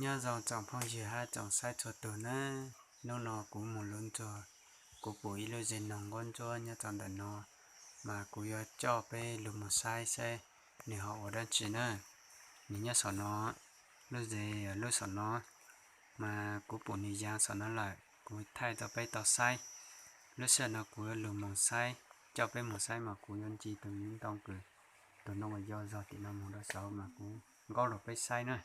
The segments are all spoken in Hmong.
Nyob zoo tsoom phooj ywg hab tsoom saib txhua tug nawb. Hnub no kuv moog luv ntsuag, kuv pum ib lub zes noog nquab ntsuab nyob rau ntawm no, mas kuv yuav coj peb lug moog saib saib nwg ho ua dlaab tsi na. Nwg nyob saum no, lub zes lub saum no, mas kuv pum nwg yaav saum no lawm, kuv thaij rau peb tau saib. Lub sij hawm no kuv yuav lug moog saib, coj peb moog saib mas kuv yuav nce tug yeeb ntoo kws, tug ntoo uas yog zog tim no moog rau saud mas kuv nkaub lug peb saib na.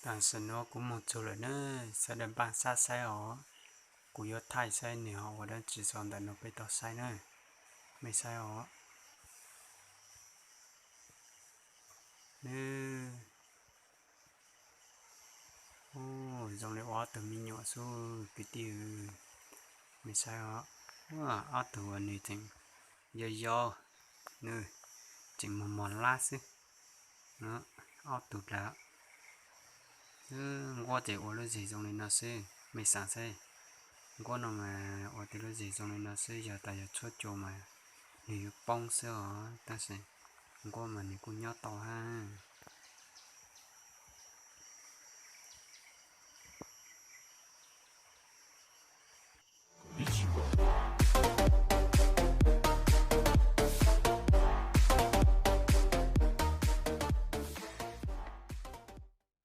Tam sim no kuv moog txug lawm na, sawv daws npaj sab saib os. Kuv yuav thaij saib nwg ho ua dlaab tsi saum ntawm no peb tau saib na. Mej saib os. Nws, zoo li ua ob tug me nyuam xwb kwv tij. Mej saib os, ob tug uas nws tseem yau yau, nws tseem mos mos lab xwb. Ob tug dlaag. Nquab ces ua lub zes zoo li no xwb, mej xaav saib. Nquab no mas ua tej lub zes zoo li no xwb, yog tas yog tshuab cua mas nws yuav poob xwb os, tab sis nquab mas nws kuj nyob tau hab.